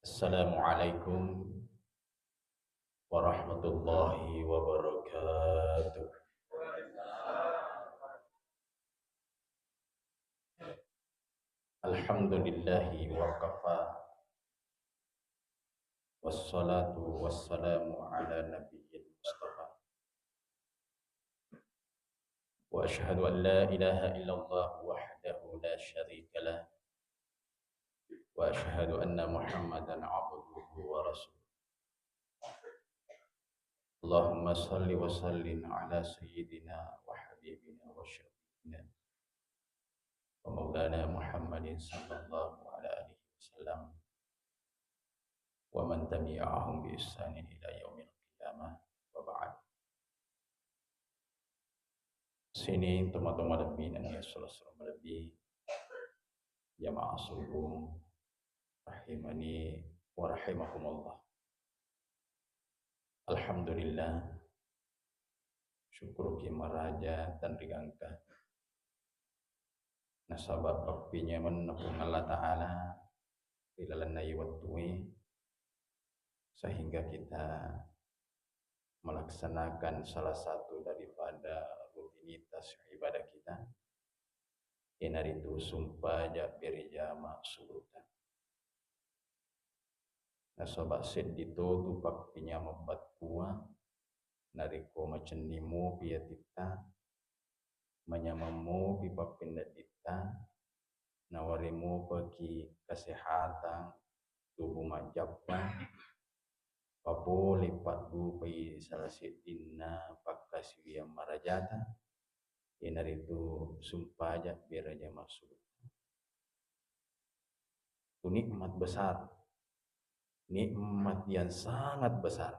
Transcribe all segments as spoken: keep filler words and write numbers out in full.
Assalamualaikum warahmatullahi wabarakatuh. Alhamdulillahi wa kafa. Wassalatu wassalamu ala nabiyyil mustafa. Wa asyhadu an la ilaha illallah wahdahu la syarika lah. Wa asyhadu anna Muhammadan abduhu wa rasuluh. Allahumma salli wa sallim ala sayyidina wa habibina wa syafi'ina wa maulana Muhammadin sallallahu ala alihi wasallam wa man tabi'ahum bi ihsanin ila yaumil qiyamah, wa ba'd. Sining tomatoa malebbi nennia sura-sura malebbi, jamaah subuh rahimani wa rahimakumullah. Alhamdulillah, syukuruki maraja tanrigangka. Nasaba pappinyamenna Puang Allah Ta'ala ri lalenna iye wettue, sehingga kita melaksanakan salah satu daripada rutinitas ibadah kita, iyanaritu sumpaja berjamaah subuhta. Nasaba seddi totu pappinyameng battua, narekko macenning mopi atitta, manyameng mopi pappennedditta, nawareng mopaki kesehatan tubuh majjappa, papole paddupai sala seddinna pakkasiwiang marajata, iyanaritu sumpaja berjamaah subuh. Itu nikmat besar, nikmat yang sangat besar.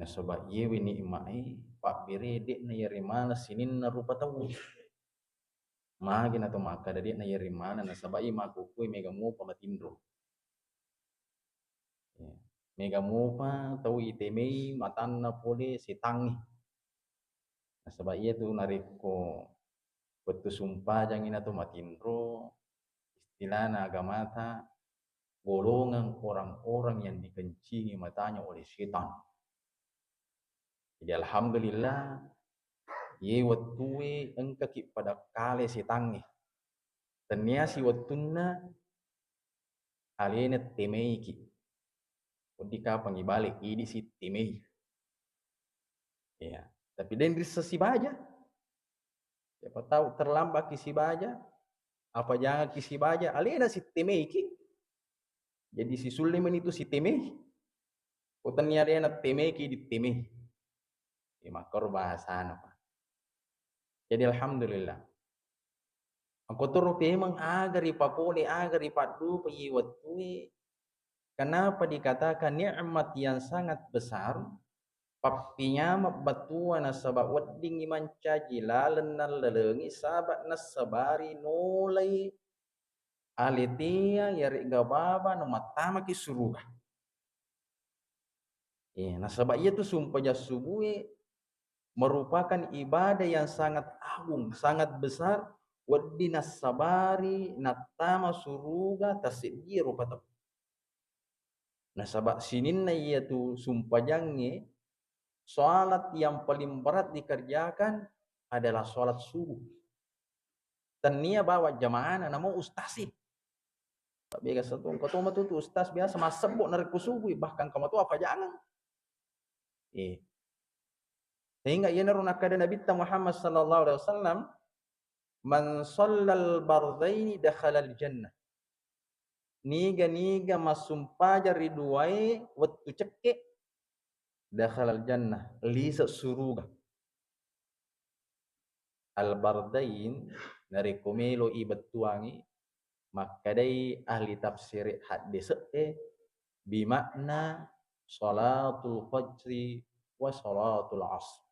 Nasaba iyewe nikmat e pabbere de'na yari maneng sininna rupa tau. Magi nato makkada de'na yari maneng, nasaba iye makkukue mega mopa matinro. Ya. Mega mopa tau itemei matanna pole setangnge. Nasaba iyatu narekko wettu sumpajangngi nato matinro, istilahna agamata, golongan orang-orang yang dikencingi matanya oleh setan. Jadi alhamdulillah, iye wettue engkaki pada kale setangnge. Tennia si wettunna alena temeiki. Wedding kapang ibale, idi si temei. Ya, tapi den risseng sibaja. Siapa tahu terlambat ki sibaja, apa jangan ki sibaja, alena si temeiki. Jadi sisulle meni tu si temei. Ko tennia alena temeiki di temei. Ya, makkoro bahasana, Pak. Jadi alhamdulillah. Engka toro pemeng aga ripapole, aga ripaddupai wettue. Kenapa dikatakan nikmat yang sangat besar? Pappinyameng battua nasaba weddingngi mancaji laleng nallalengi saba nassabari nolai aletea yaregga baba namattamaki suruga. Eh, nasaba iyatu sumpajang subue merupakan ibadah yang sangat agung, sangat besar, wedding nassabari nattama suruga tasseddie rupa tau. Nasaba sininna iyatu sumpajangnge, salat yang paling berat dikerjakan adalah salat subuh. Tennia bawa jamaahna, namo ustasi. Tabbega satu, engka to matu tu ustaz biasa massebbo narekko subui, bahkan engka matu apajangang. Eh. Sehingga iyanaro nakkeda Nabitta Muhammad sallallahu alaihi wasallam, "Man shallal bardaini dakhalal jannah." Niga-niga massumpajang ri duae wettu cekke, dakhalal jannah, lise suruga. Al-Bardain, narekko melo i bettuangi, makkedai ahli tafsir haddese'e, bimakna salatul fajri wa salatul asr.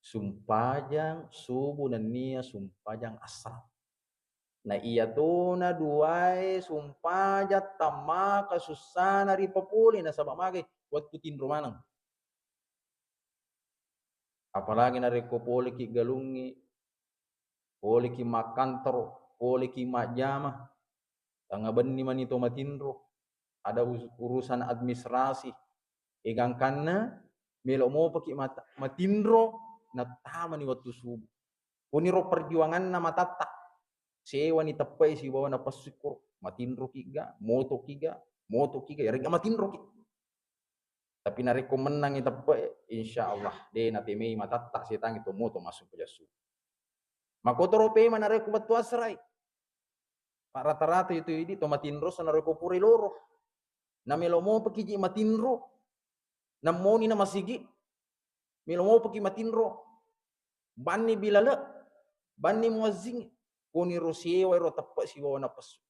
Sumpajang subuh nennia sumpajang asar. Na iyatona duae sumpajang tammaka sussana ripapole nasaba magai wettu tinro maneng. Apalagi narekko poleki galungnge, poleki makkantoro, poleki majjama, tengnga benni mani to matinro. ada us-, urusan administrasi, egangkanna melo mopaki mat-, matinro nattamani wettu subuh. Kuniro perjuanganna matatta. Sewani teppe'e sibawa napessu koro. Matinroki ga, motoki ga, motoki ga, yarega matinroki. Tapi narekko mennangi teppe'e, insya Allah, de natemei matatta setangnge to moto massu pejassu. Makotoro pema narekko wettu asrai. Pa rata-rata itu idi to matinro sa narekko pura loro. Namelo mopaki ji matinro. Nammoni na masigi. Melo mopaki matinro. Banni bilale, banni muazzing. Koniro sewa ero teppe sibawa napessu.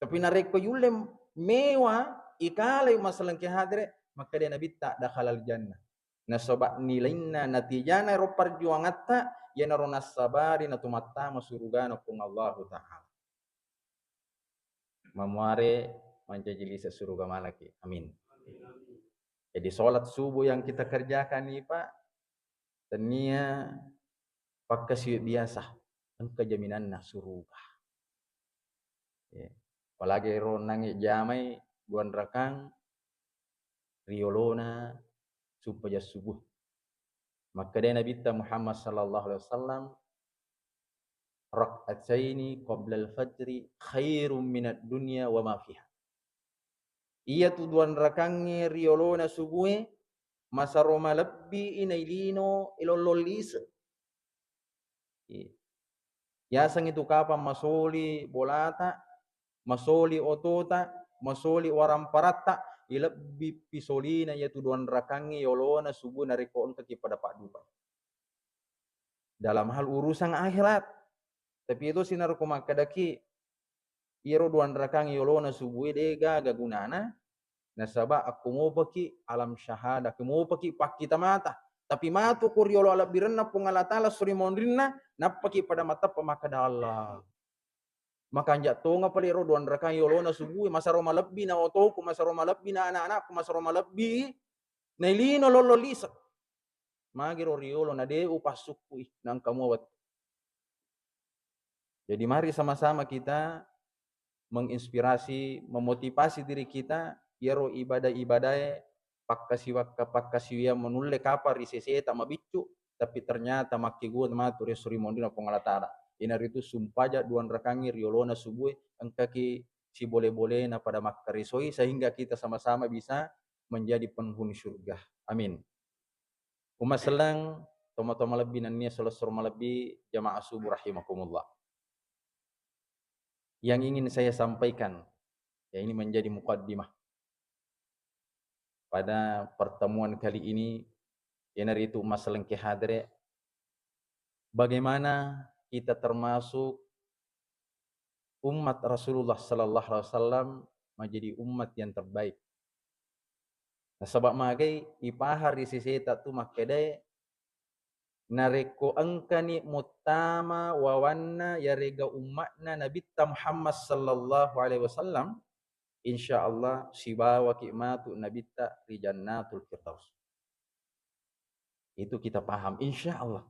Tapi narekko yulle mewa, ikalai masalengke hadere, makkeda Nabitta dakhalal jannah. Nasaba nilainna natijana ero perjuangatta, iyanaro nassabari natumattama surugana Puang Allahu Ta'ala. Mamuare mancaji lise suruga malaki. Amin. Jadi sholat subuh yang kita kerjakan ini, Pak, tennia pakkasiwi biasa, engka jaminanna suruga. Ya. Apalagi ro nangi jamai duanrakang riolona sumpaja subuh. Makkedai Nabitta Muhammad sallallahu alaihi wasallam, "Rak'ataini qablal fajri khairum minad dunya wa ma fiha." Iyatu duanrakangnge riolona subue masaro malebbi i nailino ilollong lise. I-, yaseng itu kapang masoli bolata, masoli otota, masoli waramparatta, ilebbi pisolina iyatu duanrakangnge yolona subuh narekko engkaki pada paddupa. Dalam hal urusan akhirat. Tapi itu sinarko makkedaki, iyaro duanrakangnge yolona subue de gaga gunana, nasaba akko mopaki alam syahada, akko mopaki pakkita mata. Tapi matu ko riolo alebbirenna Puang Allah Ta'ala suri monrinna, nappaki pada mateppa makkeda Allah. Makanja tonga pale ro duanrakang yolona subue, masaro malebbi na otoku, masaro malebbi na anak-anakku, masaro malebbi nailino lollo lise. Magi ro riolo na de upassukku i, nangka mua wettu. Jadi mari sama-sama kita menginspirasi, memotivasi diri kita, iyaro ibadah-ibadae pakkasiwakka-, pakkasiwiang manulle kapang ri seseta mabiccu, tapi ternyata makkegua matu ri esso ri monrina Puang Allah Ta'ala. Inaritu sumpaja duanrakangngi riolona subue, engkaki sibole-bolena pada makkarisoi, sehingga kita sama-sama bisa menjadi penghuni surga. Amin. Umma selleng, tomatoa malebbi nennia selessoro malebbi jamaah subuh rahimakumullah. Yang ingin saya sampaikan, ya ini menjadi mukaddimah. Pada pertemuan kali ini, iyanaritu umma selleng ke hadere, bagaimana kita termasuk umat Rasulullah sallallahu alaihi wasallam menjadi umat yang terbaik. Nasaba magai ipahang ri seseta tu makkedae, narekko engkani muttama wawanna yarega umma'na Nabitta Muhammad sallallahu alaihi wasallam, insya Allah sibawaki matu Nabitta ri Jannatul Firdaus. Itu kita paham, insya Allah.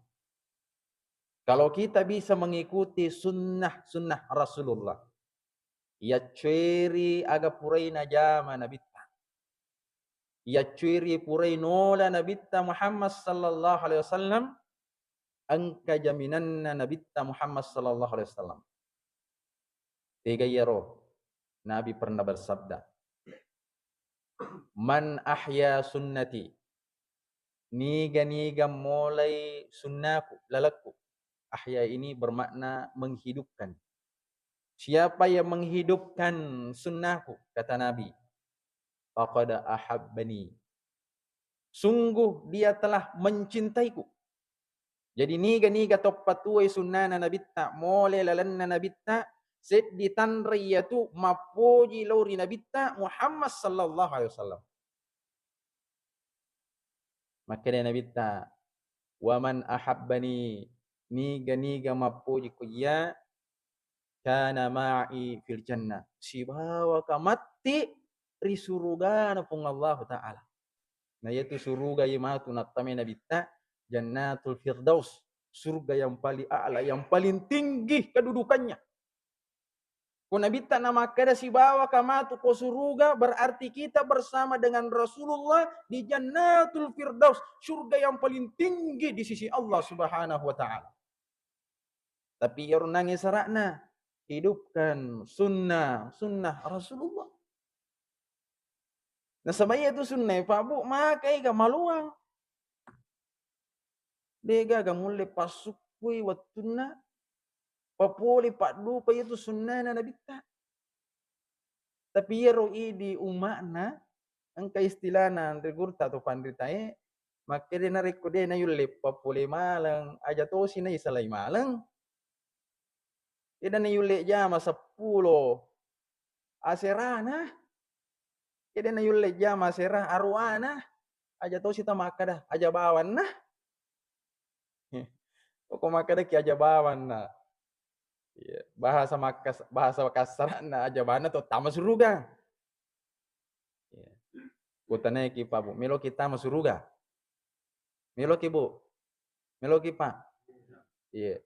Kalau kita bisa mengikuti sunnah-sunnah Rasulullah, yaccueri aga purai najama Nabitta, yaccueri purai nola Nabitta Muhammad sallallahu alaihi wasallam, engka jaminanna Nabitta Muhammad sallallahu alaihi wasallam. Tega iyaro? Nabi pernah bersabda, "Man ahya sunnati," niga-niga molai sunnaku, lalekku. Ahya ini bermakna menghidupkan. Siapa yang menghidupkan sunnahku, kata Nabi, "Faqad ahabbani." Sungguh dia telah mencintaiku. Jadi niga-niga toppatuwai sunnana Nabitta, mole lalenna Nabitta, seddi tanre iyatu mappoji lao ri Nabitta Muhammad sallallahu alaihi wasallam. Makkeda Nabitta, "Wa man ahabbani," niga-niga mappoji ko iya, "kana ma'i fil jannah," sibawaka matti ri surugana Puang Allahu Ta'ala. Na iyatu suruga iya matu nattamai Nabitta, Jannatul Firdaus, surga yang paling a'la, yang paling tinggi kedudukannya. Ko Nabitta namakkeda, "Sibawaka matu ko suruga," berarti kita bersama dengan Rasulullah di Jannatul Firdaus, surga yang paling tinggi di sisi Allah Subhanahu wa Ta'ala. Tapi iyaro nangnge sara'na, hidupkan sunnah, sunnah Rasulullah. Nasaba iyatu sunnae, Pak Bu, makai ga maloang. Degaga mulle passukkui wettunna papole paddupa iyatu sunnana Nabitta. Tapi iyaro idi umma'na, engka istilana anre gurutta atau panritae, makkeda narekko de nayulle papole maleng, aja tosi naisalai maleng. Eda nayulle jama seppulo aserana, eda nayulle jama asera aruana, aja tosi tau makkeda, aja bawanna. Poko makkedaki aja bawanna. Iya, bahasa makkas-, bahasa kassaranna aja bawanna to tama suruga. Iya. Kutanaiki, Pak Bu, meloki tama suruga? Meloki, Bu? Meloki, Pak? Iya.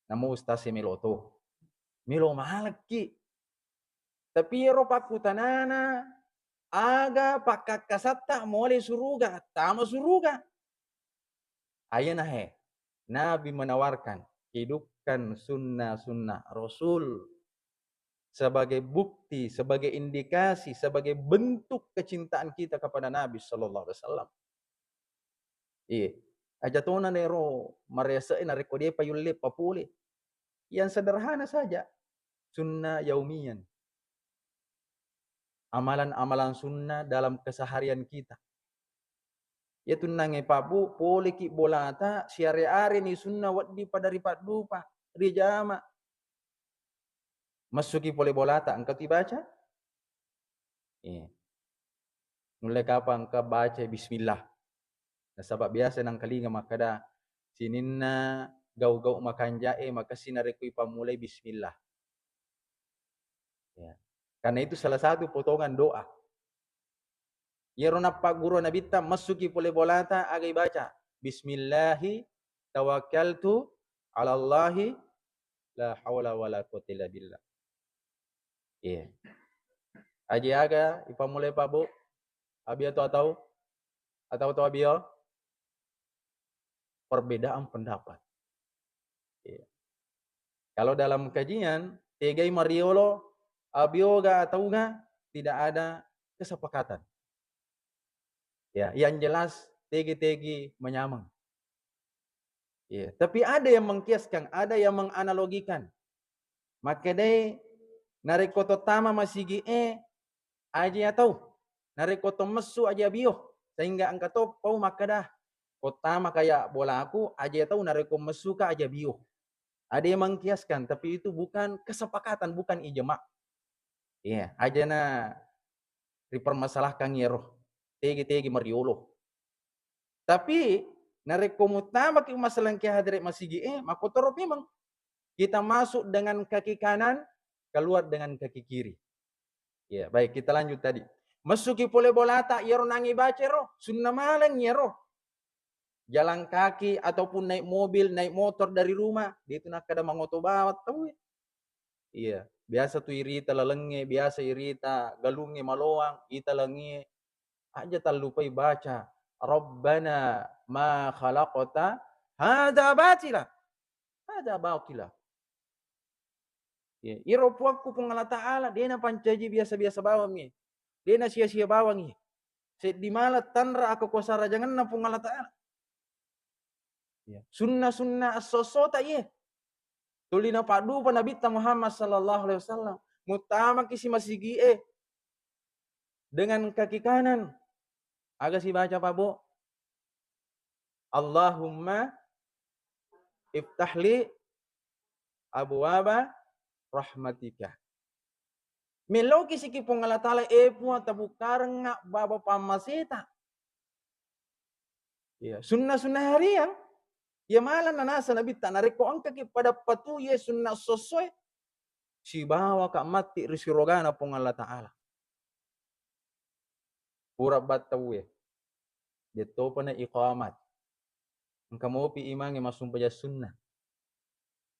Namo ustaz e melo to. Melo malekki. Tapi iyaro pakkutanana, aga pakkakkasatta mole suruga, tama suruga? Ayana he, Nabi menawarkan, hidupkan sunnah-sunnah Rasul sebagai bukti, sebagai indikasi, sebagai bentuk kecintaan kita kepada Nabi sallallahu alaihi wasallam. Iya. Aja tona nero marese'e narekko depa yulle papole. Yang sederhana saja. Sunnah yaumiyan. Amalan-amalan sunnah dalam keseharian kita. Iya tunnangnge, Pak Bu, poleki bolata, siare-areni sunnah wedding pada ripaddupa, rijama. Messuki pole bolata, engka tu ibaca? Iya. Nulle kapang engka baca bismillah. Nasaba biasa nangkalinga makkeda, sininna gau-gau makanja'e makessing narekko ipammulai bismillah. Ya. Karena itu salah satu potongan doa. Iyaro nappagguru Nabitta, messuki pole bolata, aga ibaca? Bismillahi tawakkaltu alallahi la haula wala quwwata illa billah. Iya. Aji aga ipammulai, Pak Bu? Abio to atau? Atau to abio? Perbedaan pendapat. Iya. Kalau dalam kajian, tegai mariolo, abioga atauga, tidak ada kesepakatan. Ya, yang jelas tegi-tegi menyameng. Iya, tapi ada yang mengkiaskan, ada yang menganalogikan. Makkedai narekko to tama masigi e, aja tau. Narekko to messu aja bio. Sehingga engka to pau makkeda, ko tama kaya bolaku, aja tau narekko messuka aja bio. Ada yang mengkiaskan, tapi itu bukan kesepakatan, bukan ijma. Iya, aja na ripermasalahkan iyaro. Tegi-tegi mariolo. Tapi narekko mutamaki masalengke hadere masigi e, makkotoro memang. Kita masuk dengan kaki kanan, keluar dengan kaki kiri. Ya, baik, kita lanjut tadi. Messuki pole bolata, iyaro nangi baca ro, sunna maleng iyaro. Jalan kaki ataupun naik mobil, naik motor dari rumah, de tu nakkeda mangoto bawang tau e. Iya, biasa tu irita lalengnge, biasa irita galungnge maloang, ita langie. Aja tallupai baca, "Rabbana ma khalaqta hadza batila." Hadza batila. Iya, iro Puakku Puang Allah Ta'ala, de napancaji biasa-biasa bawangngi. De nasia-sia bawangngi. Seddi mala tanra ako kuasarajangenna Puang Allah Ta'ala. Iya. Sunna-sunna esso-essota iye. Tuli napaddupa Nabitta Muhammad sallallahu alaihi wasallam. Mutamaki si masigi e dengan kaki kanan. Aga sibaca, Pak Bu? Allahumma iftahli abwaba rahmatika. Meloki siki Puang Allah Ta'ala, e Puang, tabukkarengnga baba pammaseta. Iya, sunna-sunna hariang. Iya malang nanasa Nabitta, narekko engkaki pada patu ye sunna sossoe, sibawaka matti ri sirogana Puang Allah Ta'ala. Pura battauwe. Dettopana iqamat. Engka mopi imangnge massumpajang sunnah.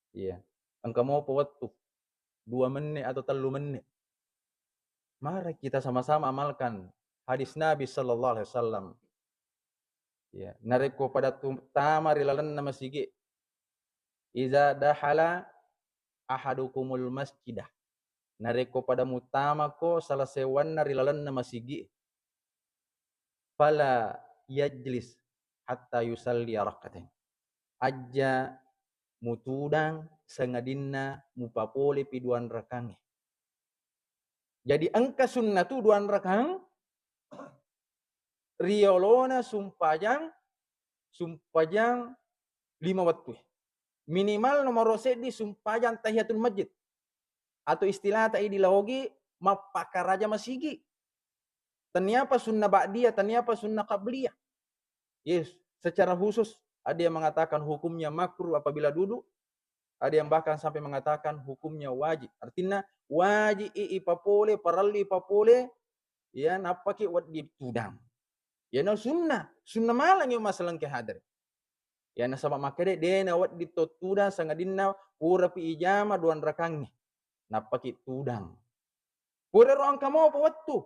Iya. Engka mopa wettu. dua menit atau tellu menit. Mari kita sama-sama amalkan hadis Nabi sallallahu alaihi wasallam. Ya, narekko pada tu-, tama ri lalenna masigi, "Iza dahala ahadukumul masjidah." Narekko pada mutamako salah sewanna ri lalenna masigi, "Fala yajlis hatta yusalli rak'atain." Ajja mutudang sangadinna mupapolepi duanrakangnge. Jadi engka sunna tu duanrakang riolona sumpajang, sumpajang lima wettu. Minimal nomoro seddi sumpajang tahiyatul masjid. Atau istilahta idi laogi mappakaraja masigi. Taniapa sunna ba'diyah, taniapa sunna qabliyah. Yes, secara khusus ada yang mengatakan hukumnya makruh apabila duduk, ada yang bahkan sampai mengatakan hukumnya wajib. Artinya wajib i ipapole, parellu ipapole, ya, nappaki wedding tudang. Ya, no sunna, sunna malangi masalengke hadere. Ya, nasaba makkeda de na wedding to tudang sangadinna purapi ijama duanrakangnge. Nappaki tudang. Pura ro engka mopa wettu.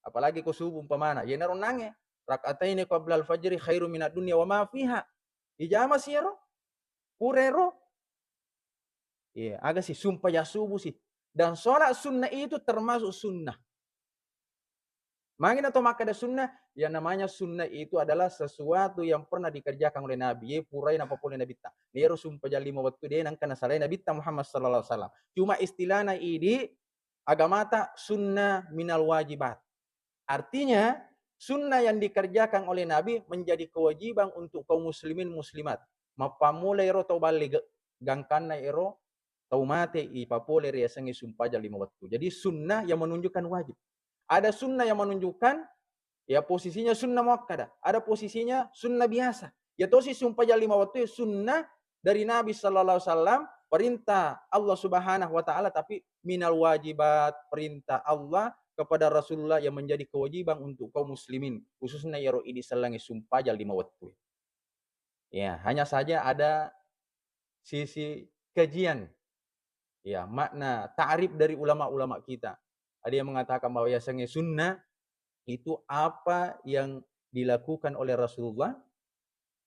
Apalagi ko subuh umpamana, yenaro nangnge, "Rak'ataini qablal fajri khairu minad dunya wa ma fiha." Ijama si ero. Pura ero. Iya, aga si sumpajang subuh si. Dan sholat sunnah itu termasuk sunnah. Magi na to makkeda sunnah, yang namanya sunnah itu adalah sesuatu yang pernah dikerjakan oleh Nabi. Ye purai napapole Nabitta. Yero sumpajang lima wettu de nengka nasalai Nabitta Muhammad sallallahu alaihi wasallam. Cuma istilahna idi agamata sunnah minal wajibat. Artinya, sunnah yang dikerjakan oleh Nabi menjadi kewajiban untuk kaum muslimin muslimat. Mappammula ero tau balligh, gangkanna ero tau mate ipapole riasengnge sumpajang lima wettu. Jadi sunnah yang menunjukkan wajib. Ada sunnah yang menunjukkan, ya, posisinya sunnah muakkada, ada posisinya sunnah biasa. Ya tosi sumpajang lima wettu ya sunnah dari Nabi sallallahu alaihi wasallam, perintah Allah Subhanahu wa taala, tapi minal wajibat, perintah Allah kepada Rasulullah yang menjadi kewajiban untuk kaum muslimin, khususnya yero idi sellengnge sumpajang lima wettu. Ya, hanya saja ada sisi kajian, ya, makna ta'rif dari ulama-ulama kita. Ada yang mengatakan bahwa yasengnge sunnah itu apa yang dilakukan oleh Rasulullah,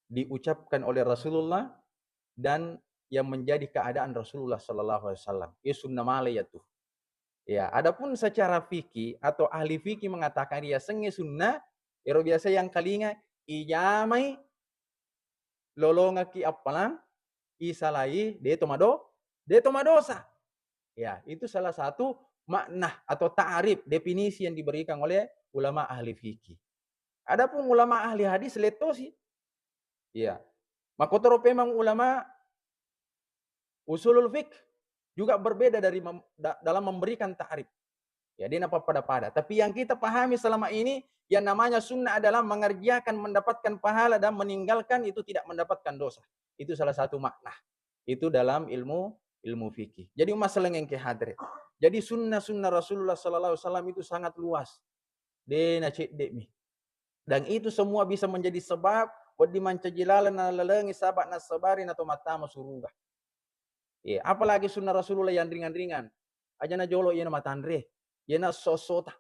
diucapkan oleh Rasulullah, dan yang menjadi keadaan Rasulullah sallallahu alaihi wasallam. Ya, sunnah male ya tu. Ya, adapun secara fikih atau ahli fikih mengatakan yasengnge sunnah, ero biasa yang kalinga ijamai lolongekki appalang, isalai, de to mado-, de to madosa. Ya, itu salah satu makna atau ta'rif, definisi yang diberikan oleh ulama ahli fikih. Adapun ulama ahli hadis lettosi. Iya. Makotoro pemang ulama usulul fiqh juga berbeda dari mem-, da-, dalam memberikan ta'rif. Ya, de napappada-pada. Tapi yang kita pahami selama ini, yang namanya sunnah adalah mengerjakan, mendapatkan pahala, dan meninggalkan itu tidak mendapatkan dosa. Itu salah satu makna. Itu dalam ilmu, ilmu fikih. Jadi, masalah yang ke hadre. Jadi, sunnah-sunnah Rasulullah sallallahu alaihi wasallam itu sangat luas. De nacedde'mi. Dan itu semua bisa menjadi sebab wedding mancaji laleng nalalengi saba' nassabari nato mattama suruga. Iya, apalagi sunnah Rasulullah yang ringan-ringan. Aja na jolo iyana matanre, iyana esso-essota.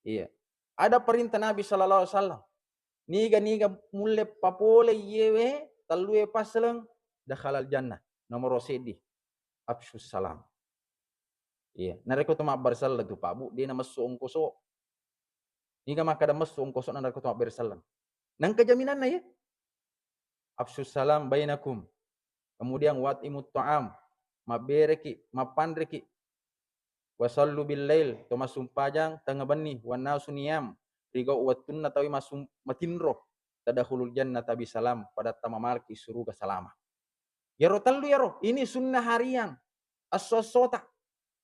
Iya. Ada perintah Nabi sallallahu alaihi wasallam. Niga-niga mulle papole iyewe tellue passeleng, dakhalal jannah. Nomoro seddi, afsyus salam. Iya, narekko to mabbari selleng tu, Pak Bu, de namessu ongkoso. Niga makkada messu ongkoso narekko to mabbari selleng. Nengka jaminanna, ya? Afsyus salam bainakum. Kemudian wa at'imut ta'am, mabbereki, mappanreki. Wa sallu bil lail, to massumpajang tengnga benni, wan nasu niyam, rigau wettunna tawi massum-, matinro, tadkhulul jannata bi salam, pada tamamarki suruga salama. Yaro tellu yaro, ini sunnah harian, esso-essota.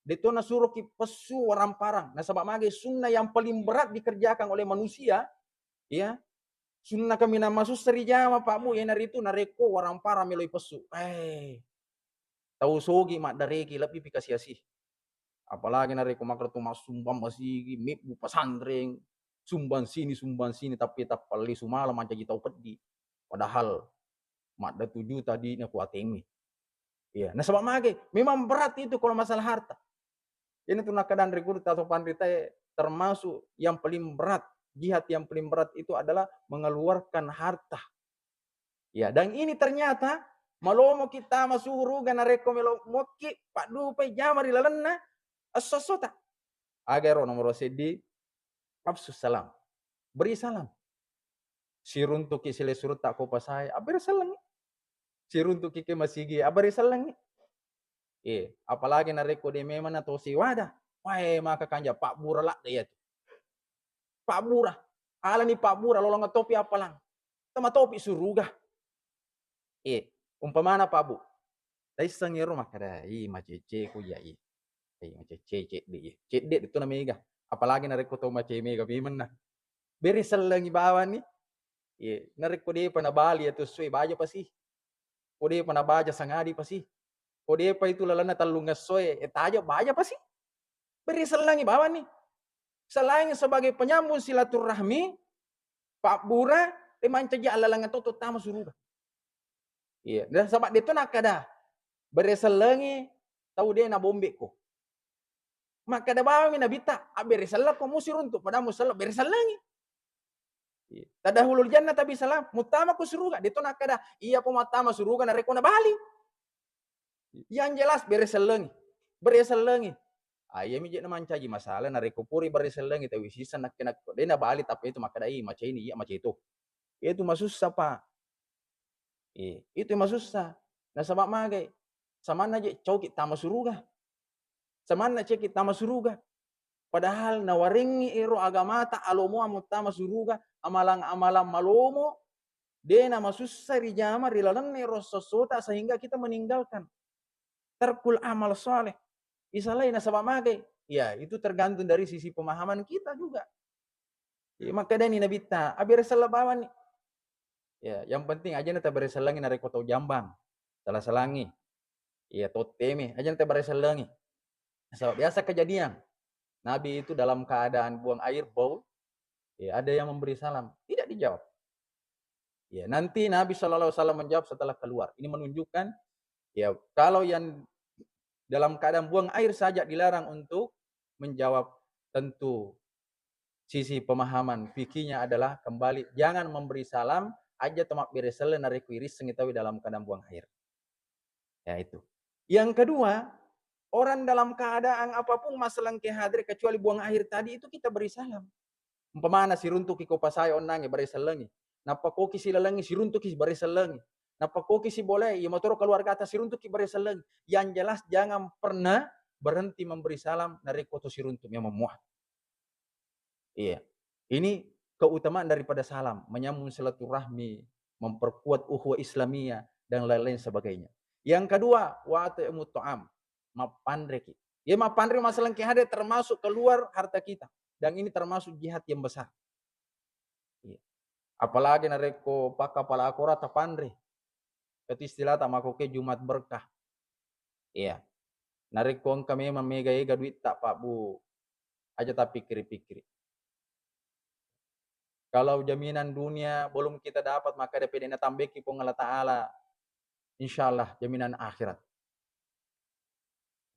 Deto nasuroki pessu waramparang. Nasaba mage sunnah yang paling berat dikerjakan oleh manusia, ya. Sunnah kaminang masussa rijama, Pak Bu, iyanaritu narekko waramparang meloi pessu. Eh, tau sogi maddareki, lebbi pi kasi-asi. Apalagi narekko makkeda tu massumbang masigi, mebbu pesantren, sumbang sini, sumbang sini, tapi tappallesu mala mancaji tau peddi. Padahal madda tujuta dina ku A T M. Iya, nasaba mage, memang berat itu kalau masalah harta. Ini tu nakkadanre guru atau panritae, termasuk yang paling berat, jihad yang paling berat itu adalah mengeluarkan harta. Ya, dan ini ternyata malomo kita masuk suruga narekko melo mokki paddupai jama ri lalenna esso-essota. Aga ero nomoro seddi, afsus salam. Beri salam. Siruntuki sile surutta ko pasae, abbere sellengi. Siruntuki ke masigi, abbere sellengi. Eh, apalagi narekko de memang na tosi wada. Wae maka kanja pabbura ladde ya tu. Pabbura. Alani pabbura, lolong topi apalang. Tama topi suruga. Eh, umpamana Pak Bu. Taisseng ero makkada, "Ih, macece ku iya, ih. Ih, macece cedde, ih." Cedde itu namega. Apalagi narekko tau mace mega memenna. Bere sellengi bawani. Iya, narekko depa nabali atu sue baja pasi. Ko depa nabaja sangadi pasi. Ko depa itu lalenna tellung essoe, eh, taja baja pasi. Bere sellengi bawani. Selain sebagai penyambung silaturahmi, pabbura, eh, mancaji allalengnge to tama suruga. Iya, dan sabab de to nakkada, bere sellengi tau de nabombekko. Makkada bawami Nabitta, abbere sellekko musiruntu, padahal muselleng bere sellengi. Iya. Tadahulul jannata bisalam, muttama ko suruga, de to nakkada, iya po mattama suruga narekko nabali. Yang jelas bere sellengi. Bere sellengi. Ah, iya mi je na mancaji masalah narekko puri bere sellengi tawi sisa nakke nakko. De nabali tapi itu makkada, "Ih, mace ini, iya mace itu." Itu masussa, Pak. Eh, itu masussa. Nasaba magai. Samanna je coki tama suruga. Samanna ceki tama suruga. Padahal nawarengngi ero agamata alomoa muttama suruga, amalang-amalang malomo, de namasussa rijama ri lalenna ero esso-essota sehingga kita meninggalkan tarkul amal saleh. Isalai nasaba magai. Ya, itu tergantung dari sisi pemahaman kita juga. Ya, makkedani Nabitta, "Abbere selleng bawani." Ya, yang penting aja na tabere sellengi narekko tau jambang. Salah-salangi. Iya, tottemi. Aja na tabere sellengi. Sebab biasa kejadian. Nabi itu dalam keadaan buang air bowl, ya, ada yang memberi salam, tidak dijawab. Ya, nanti Nabi Shallallahu Alaihi Wasallam menjawab setelah keluar. Ini menunjukkan, ya, kalau yang dalam keadaan buang air saja dilarang untuk menjawab, tentu sisi pemahaman fikihnya adalah kembali jangan memberi salam, aja to mabbere selleng narekko irissengngi tauwe dalam keadaan buang air. Ya, itu. Yang kedua, orang dalam keadaan apapun masalah engke hadir kecuali buang air tadi itu kita beri salam. Umpamana siruntuki ko pasae onnangnge, bere sellengi. Nappa koki silalengi, siruntuki bere sellengi. Nappa koki sibolai, iya motoro keluargata siruntuki bere sellengi. Yang jelas jangan pernah berhenti memberi salam narekko to siruntu memang mua. Iya. Ini keutamaan daripada salam, menyambung silaturahmi, memperkuat ukhuwah Islamiyah, dan lain-lain sebagainya. Yang kedua, wa at'imut ta'am, mappanreki. Iya, mappanre masalah engke hadir termasuk keluar harta kita. Dan ini termasuk jihad yang besar. Iya. Apalagi narekko pakkapala akora tapanre. Itu istilahta makkoke Jumat berkah. Iya. Narekko engka memang mega-ega duitta, Pak Bu, aja tapikkiri-pikkiri. Kalau jaminan dunia belum kita dapat, maka ada pede natambeki Puang Allah Ta'ala, insya Allah jaminan akhirat.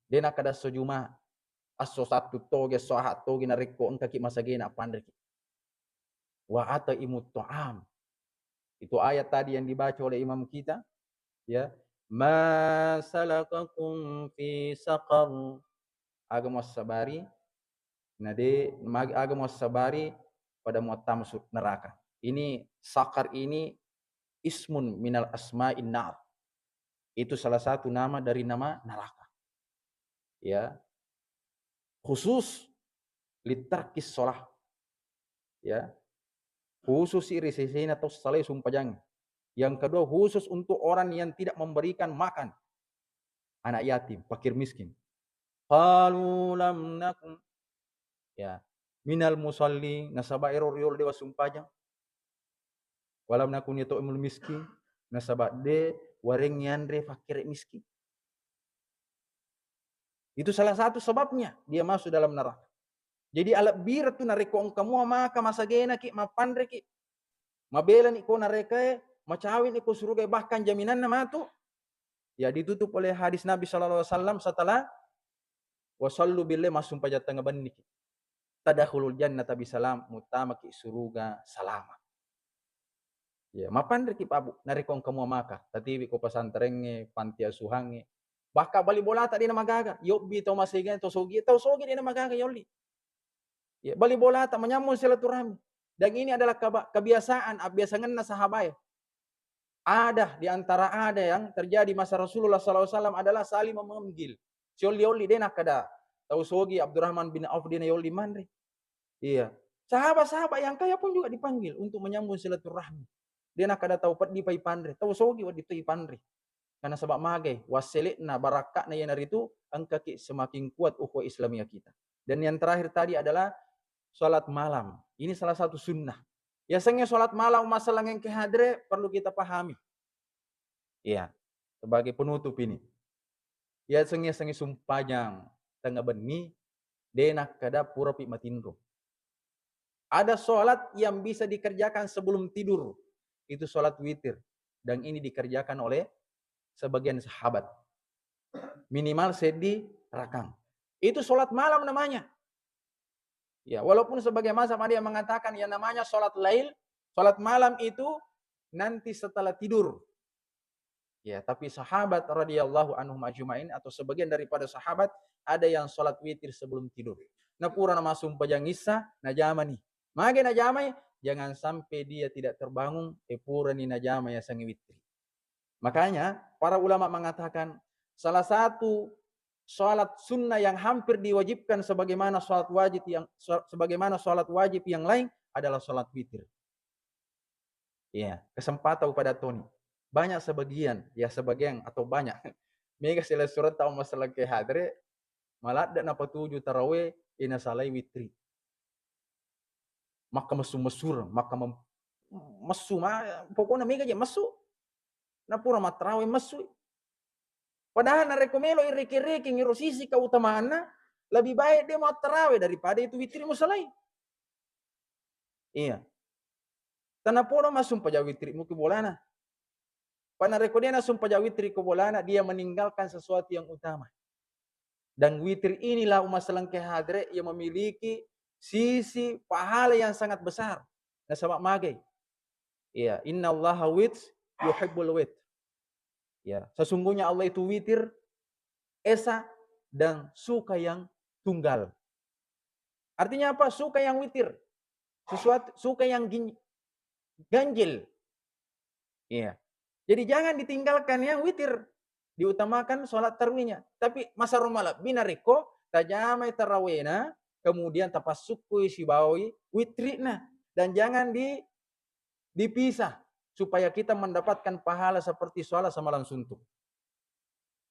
De nakkeda esso Juma, esso Sattu togi, esso Ahad togi, narekko engkaki masagena, panreki. Wa at'imut ta'am. Itu ayat tadi yang dibaca oleh imam kita, ya. "Ma salakakum fi saqar?" Aga muassabari, na de, mag-, aga muassabari pada muattama su-, neraka. Ini Saqar ini ismun minal asma'in nar. Itu salah satu nama dari nama neraka. Ya. Khusus litarkis sholah. Ya. Khusus iri sesena tau salai sumpajang. Yang kedua khusus untuk orang yang tidak memberikan makan anak yatim, fakir miskin. Qalu lam nakun, ya, minal musalli, nasaba ero riolo dewa sumpajang. Walam nakun yat'imul miskin, nasaba de warengngi anre fakir miskin. Itu salah satu sebabnya dia masuk dalam neraka. Jadi, alebbireng tu narekko engka mua maka masagenaki, mappanreki, mabelani ko narekae, macawini ko surugae, bahkan jaminanna matu, Ya, ditutup oleh hadis Nabi sallallahu alaihi wasallam setelah, "Wa sallu bil lail," massumpajang tengnga benniki. "Tadkhulul jannata bisalam," muttamaki suruga salama. Ya, mapanriki, Pak, Bu, narekko engka mua maka, tatiwi ko pesantrengnge, panti asuhangnge, bahkan bali bolata de' namagaga, yobbi tau masega, tau sogi, tau sogi de' namagaga yolli. Ya, bali bolata, menyamun silaturahmi. Dan ini adalah keba-, kebiasaan, abbiasangenna sahabae. Ada, di antara ada yang terjadi masa Rasulullah sallallahu alaihi wasallam adalah saling memanggil. Siolli-olli de' nakkeda, tau sogi Abdurrahman bin Auf de' nayolli manre. Iya. Sahabat-sahabat yang kaya pun juga dipanggil untuk menyambung silaturahmi. De' nakkeda tau peddi pa ipanre, tau sogi wedding to ipanre. Karena sebab magai, wassele'na, barakka'na iyanaritu engkaki semakin kuat ukhuwah Islamiyah kita. Dan yang terakhir tadi adalah salat malam. Ini salah satu sunnah. Yasengnge salat malam, masalah engke hadre, perlu kita pahami. Iya, sebagai penutup ini. Yasengnge, yasengnge sumpajang tengnga benni, de' nakkeda purapi matinro. Ada salat yang bisa dikerjakan sebelum tidur. Itu salat witir. Dan ini dikerjakan oleh sebagian sahabat. Minimal seddi rakang. Itu salat malam namanya. Ya, walaupun sebagian mazhab ada yang mengatakan yang namanya salat lail, salat malam itu nanti setelah tidur. Ya, tapi sahabat radhiyallahu anhum ajma'in atau sebagian daripada sahabat ada yang salat witir sebelum tidur. Napura namassumpajang issa, najamani. Mage najamai, jangan sampai dia tidak terbangun, e purani najama yasengnge witri. Makanya, para ulama mengatakan salah satu salat sunnah yang hampir diwajibkan sebagaimana salat wajib yang, sebagaimana salat wajib yang lain adalah salat witir. Iya, kesempatan pada toni. Banyak sebagian, ya sebagian atau banyak. Mega sila surat tau masalah ke hadre, maladde napatuju tarawe, ina salai witri. Makka messu-messureng, makka mem-, messu ma-, pokokna mega je messu. Napura mattarawe messu. Padahal narekko melo iriki-riki ngiro sisi keutamaanna, lebih baik dia mau tarawe daripada itu witri musalai. Iya. Tanapodo massumpajang witri muki bolana. Pa narekko dia nassumpajang witri ko bolana, dia meninggalkan sesuatu yang utama. Dan witir inilah umat selengke hadre yang memiliki sisi pahala yang sangat besar. Nasaba magai. Iya, innallaha wit yuhibbul wit. Ya, sesungguhnya Allah itu witir, esa, dan suka yang tunggal. Artinya apa? Suka yang witir. Sesuatu, suka yang gin-, ganjil. Iya. Jadi jangan ditinggalkan yang witir. Diutamakan sholat tarwihnya. Tapi masa roma lebbi narekko tajamai tarawena, kemudian tapassukkui sibawai witrina. Dan jangan di, dipisah supaya kita mendapatkan pahala seperti sholat semalam suntuk.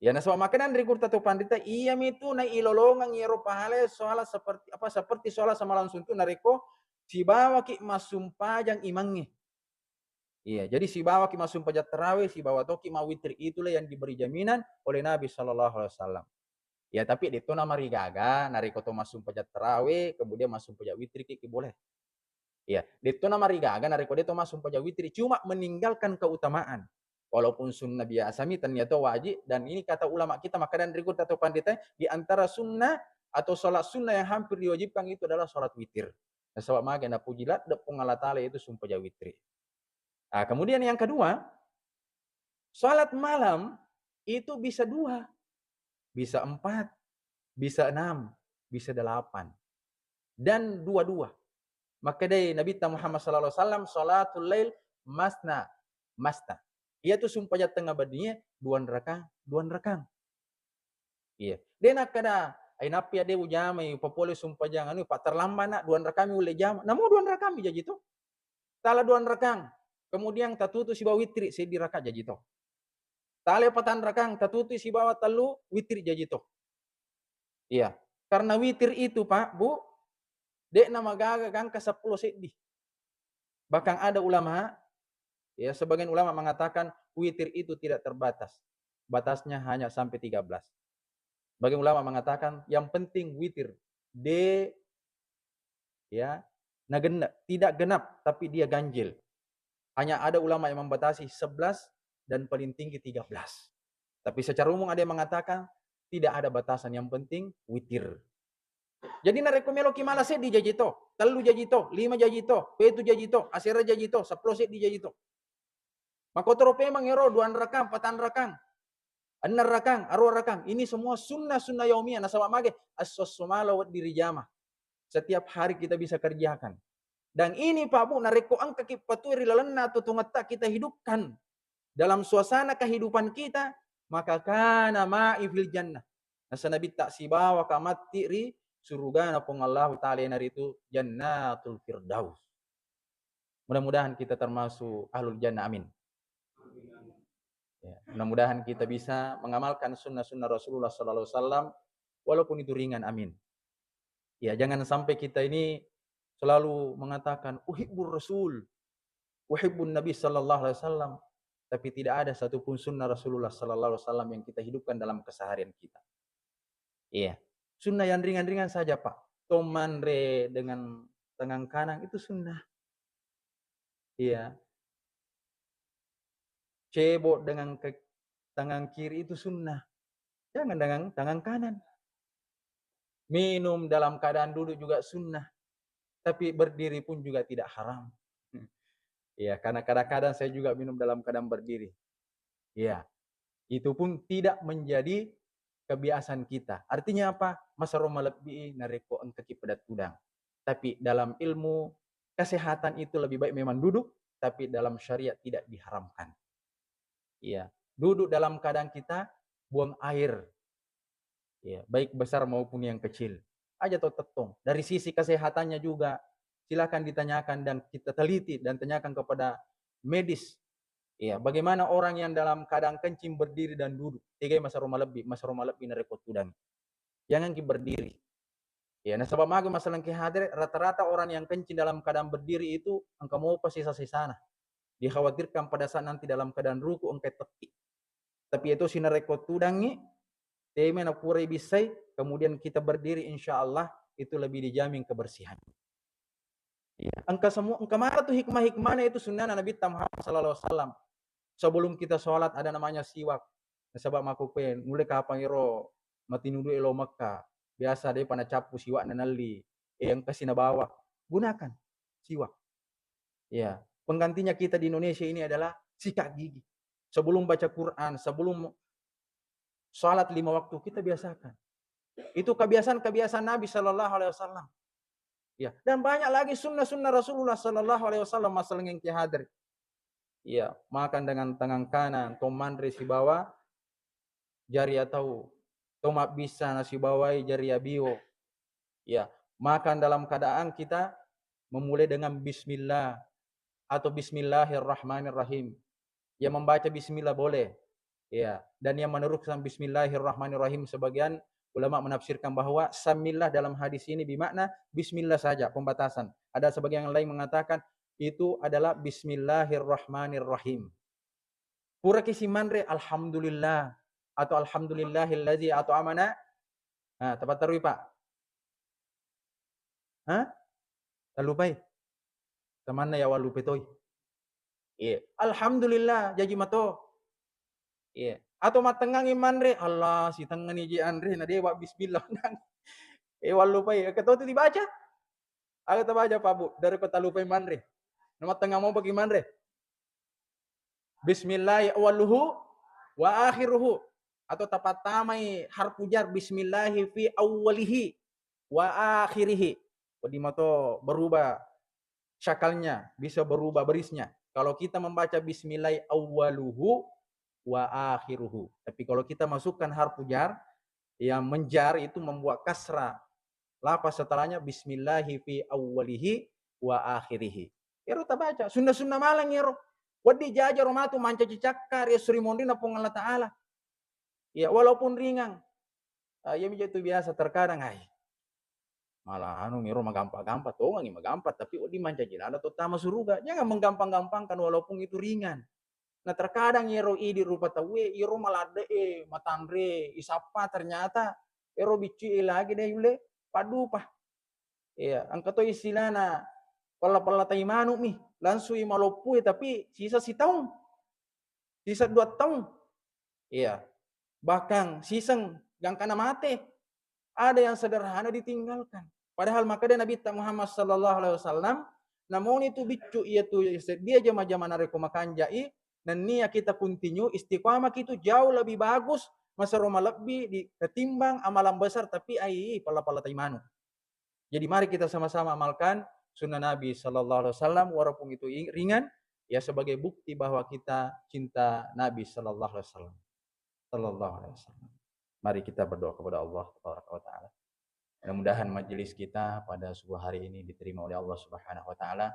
Ya, nasaba makkedani ri gurutta to panrita, iyamitu nailolongeng iyaro pahala sholat seperti, apa, seperti sholat semalam suntuk narekko sibawaki massumpajang imangnge. Iya, jadi sibawaki massumpajang tarawih, sibawa toki mawitri, itulah yang diberi jaminan oleh Nabi sallallahu alaihi wasallam. Ya, tapi detto namarigaga narekko to massumpajang tarawih, kemudian massumpajang witri ki, ki boleh. Iya, detto namarigaga narekko de to massumpajang witri, cuma meninggalkan keutamaan. Walaupun sunnah biasa mi, tennia to wajib, dan ini kata ulama kita, makkedani ri gurutta to panrita, di antara sunnah atau sholat sunnah yang hampir diwajibkan itu adalah sholat witir. Nasaba mage napuji ladde Puang Allah Ta'ala, yaitu sumpajang witri. Nah, kemudian yang kedua, sholat malam itu bisa dua, bisa empat, bisa enam, bisa delapan, dan dua-dua. Makkedai Nabitta Muhammad sallallahu alaihi wasallam, "Salatul lail masna, masna." Iyatu sumpajang tengnga bennie duanrakang, duanrakang. Iya. De nakkeda, "Ai, nappi ade ujamai, upapole sumpajang anu, pa terlambat na, duanrakang mi ulle jama." Namo duanrakang mi jaji to. Tala duanrakang. Kemudian tatutu sibawa witri, seddi raka jaji to. Tala patanrakang, tatutu sibawa tellu witri jaji to. Iya. Karena witir itu, Pak, Bu, de namagaga gangka seppulo seddi. Bahkan ada ulama, ya, sebagian ulama mengatakan witir itu tidak terbatas. Batasnya hanya sampai tiga belas. Sebagian ulama mengatakan yang penting witir de, ya, nagenna-, tidak genap, tapi dia ganjil. Hanya ada ulama yang membatasi sebelas dan paling tinggi tiga belas. Tapi secara umum ada yang mengatakan tidak ada batasan, yang penting witir. Jadi narekko meloki mala seddi jaji to, tellu jaji to, lima jaji to, pitu jaji to, asera jaji to, seppulo seddi jaji to. Makotoro pemeng ero dua rakang, patang rakang, enneng rakang, arua rakang. Ini semua sunnah-sunnah yaumiyah. Nasaba mage, esso-esso mala wedding rijama. Setiap hari kita bisa kerjakan. Dan ini, Pak Bu, narekko engkaki patue ri lalenna tutungetta kita hidupkan dalam suasana kehidupan kita, maka kana ma'i fil jannah. Nasaba Nabitta, sibawaka matti ri surugana Puang Allahu Ta'ala, iyanaritu Jannatul Firdaus. Mudah-mudahan kita termasuk ahlul jannah, amin. Ya, mudah-mudahan kita bisa mengamalkan sunnah-sunnah Rasulullah sallallahu alaihi wasallam, walaupun itu ringan, amin. Ya, jangan sampai kita ini selalu mengatakan, "Uhibbur Rasul, uhibbun Nabi sallallahu alaihi wasallam," tapi tidak ada satupun sunnah Rasulullah sallallahu alaihi wasallam yang kita hidupkan dalam keseharian kita. Iya. Sunnah yang ringan-ringan saja, Pak. To manre dengan tangan kanan itu sunnah. Iya. Cebok dengan ke-, tangan kiri itu sunnah. Jangan dengan tangan kanan. Minum dalam keadaan duduk juga sunnah. Tapi berdiri pun juga tidak haram. Iya, karena kadang-kadang saya juga minum dalam keadaan berdiri. Iya. Itu pun tidak menjadi kebiasaan kita. Artinya apa? Masero malebbi narekko engkaki pada tudang. Tapi dalam ilmu kesehatan itu lebih baik memang duduk, tapi dalam syariat tidak diharamkan. Iya, duduk dalam keadaan kita buang air. Iya, baik besar maupun yang kecil. Aja to tettong. Dari sisi kesehatannya juga, silakan ditanyakan dan kita teliti dan tanyakan kepada medis. Iya, bagaimana orang yang dalam keadaan kencing berdiri dan duduk? Tegai masero malebbi, masero malebbi narekko tudang. Jangan ki berdiri. Ya, nasaba magi masalah ki hadere, rata-rata orang yang kencing dalam keadaan berdiri itu engka mopa sisa-sisana. Dikhawatirkan pada saat nanti dalam keadaan ruku engka tekki. Tapi itu sinarekko tudangi, teme na pura ibissai, kemudian kita berdiri, insya Allah itu lebih dijamin kebersihan. Iya. Engka semua, engka mara tu hikmah-hikmahnya itu sunnah Nabi Muhammad sallallahu alaihi wasallam. Sebelum kita sholat ada namanya siwak. Nasaba makkukue, nulle kapang ero matinudu elo Mekka, biasa de pa nacappu siwak na nalli, eh, engka si nabawa. Gunakan siwak. Ya, penggantinya kita di Indonesia ini adalah sikat gigi. Sebelum baca Quran, sebelum sholat lima waktu, kita biasakan. Itu kebiasaan-kebiasaan Nabi sallallahu alaihi wasallam. Ya, dan banyak lagi sunnah-sunnah Rasulullah sallallahu alaihi wasallam masalah yang ki hadir. Ya, makan dengan tangan kanan, to manre sibawa jari atau to mabbissa nasibawai jari abio. Ya, makan dalam keadaan kita memulai dengan bismillah atau bismillahirrahmanirrahim. Ya, membaca bismillah boleh. Ya, dan yang meneruskan bismillahirrahmanirrahim, sebagian ulama menafsirkan bahwa samillah dalam hadis ini bermakna bismillah saja, pembatasan. Ada sebagian yang lain mengatakan itu adalah bismillahirrahmanirrahim. Puraki simanre, alhamdulillah, atau alhamdulillahilladzi at'amana. Nah, tapatterui, Pak. Hah? Tallupai. Tamanna ya wallupe toi. Iya. Alhamdulillah, jaji mato. Iya. Atau mattengngangi manre, Allah, sitengngani je anre, na dewa bismillah. Eh, wallupai. Eke to tu dibaca? Aga tabaca, Pak Bu, dari kota lupai manre. Nama tengah mau bagi manre. Bismillah awwaluhu wa akhiruhu. Atau tapattamai harfu jar, bismillahi fi awwalihi wa akhirihi. Jadi mato berubah syakalnya, bisa berubah barisnya. Kalau kita membaca bismillah awwaluhu wa akhiruhu. Tapi kalau kita masukkan harfu jar, yang menjar itu membuat kasrah lafaz setelahnya, bismillahi fi awwalihi wa akhirihi. Ero tabaca, sunna-sunna malang ero. Wedding jaja ro matu mancaji cakka ri esso ri monrina Puang Allah Ta'ala. Ya, walaupun ringan. Ah, iya mi je tu biasa terkadang, ai. Malah anu mi ro magampa-gampa, tongangi magampa, tapi wedding mancaji lada to tama suruga. Jangan menggampang-gampangkan walaupun itu ringan. Nah, terkadang iyaro idi rupa tauwe, iyaro maladde'e, matanre, isappa, ternyata ero biccu'e lagi de yulle paddupa. Iya, engka to istilahna pella-pella tai manu'mi, langsui maloppue, tapi sisa sitaung, sisa dua taung. Iya. bahkan siseng gangkana mate. Ada yang sederhana ditinggalkan. Padahal makkeda Nabitta Muhammad sallallahu alaihi wasallam, namoni tu biccu iya tu sedia jama-jama narekko makanjai, nennia kita continue istiqamah, itu jauh lebih bagus, masero malebbi di ketimbang amalan besar tapi ai pala-pala tai manu. Jadi mari kita sama-sama amalkan sunnah Nabi sallallahu alaihi wasallam, walaupun itu ing-, ringan, ya, sebagai bukti bahwa kita cinta Nabi sallallahu alaihi wasallam. Sallallahu alaihi wasallam. Mari kita berdoa kepada Allah tabaraka wa taala. Mudah-mudahan majelis kita pada subuh hari ini diterima oleh Allah Subhanahu wa taala.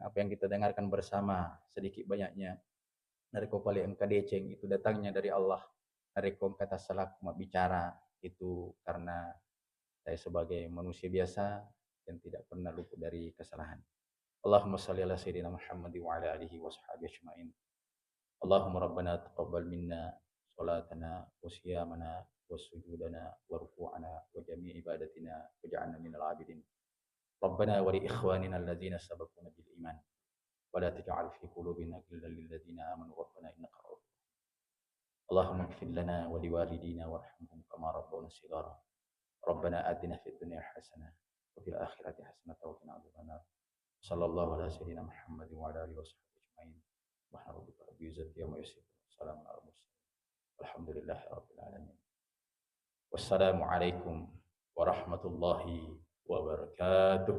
Apa yang kita dengarkan bersama, sedikit banyaknya, narekko pale engka deceng, itu datangnya dari Allah. Narekko engka tassalakku mabbicara, itu karena saya sebagai manusia biasa yang tidak pernah luput dari kesalahan. Allahumma salli ala sayyidina Muhammad wa ala alihi wa sahbihi ajma'in. Allahumma rabbana taqabbal minna salatana wa siyamana wa sujudana wa ruku'ana wa jami'i ibadatina waj'alna minal abidin. Rabbana wa li ikhwanina alladzina sabaquna bil iman. Wa la taj'al fi qulubina ghillan lil ladzina amanu rabbana innaka ra'ufur rahim. Allahumma ighfir lana wa liwalidina warhamhum kama rabbawna shighara. Rabbana atina fid dunya hasanah wa fil akhirati hasanah wa qina adzabannar. Sallallahu ala sayyidina Muhammad wa ala alihi wa sahbihi ajma'in. Subhana rabbika rabbil izzati amma yasifun. Salamun ala mursalin. Walhamdulillahi rabbil alamin. Wassalamualaikum warahmatullahi wabarakatuh.